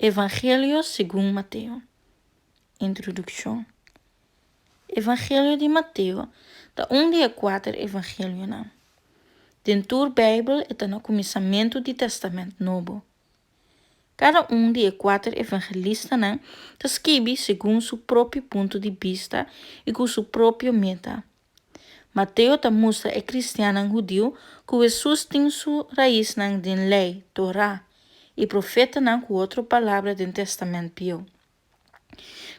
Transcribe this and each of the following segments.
Evangelio segun Mateo. Introdukshon. Evangelio di Mateo ta un di e kuater evangelionan. Den tur Beibel e ta na kuminsamentu di Tèstamènt Nobo. Kada un di e kuater evangelistanan ta skibi segun su propio punto di bista i ku su propio meta. Mateo ta mustra e kristiannan hudiu ku Hesus tin su raisnan den Lei, Torá, i profetanan ku otro palabra den Tèstamènt Bieu.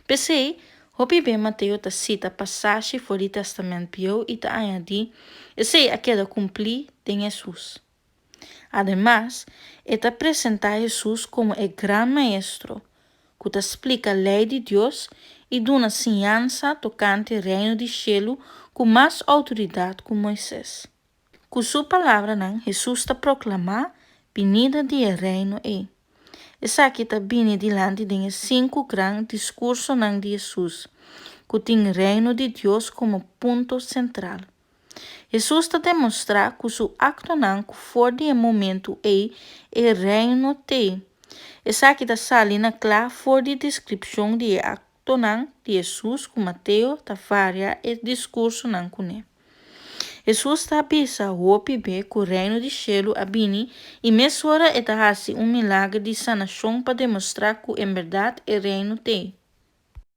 P'esei, hopi be Mateo ta sita pasashi for di Tèstamènt Bieu i ta añadí, Esei a keda kumplí den Hesus. Ademas, e ta presentá Hesus komo e Gran Maestro, ku ta splika Lei di Dios i duna siñansa tokante Reino di shelu ku mas outoridat ku Moises. Ku su palabranan Hesus ta proklamá binida di e Reino ei. Esaki ta bini dilanti den e sinku gran diskursonan di Hesus, ku tin Reino di Dios komo punto sentral. Hesus ta demostrá ku su aktonan ku for di e momentu ei e Reino t'ei. Esaki ta sali na kla for di deskripshon di e aktonan di Hesus ku Mateo ta varia e diskursonan kuné. Hesus ta bisa hopi be ku Reino di shelu a bini i mesora e ta hasi un milager di sanashon pa demostrá ku enbèrdat e Reino t'ei.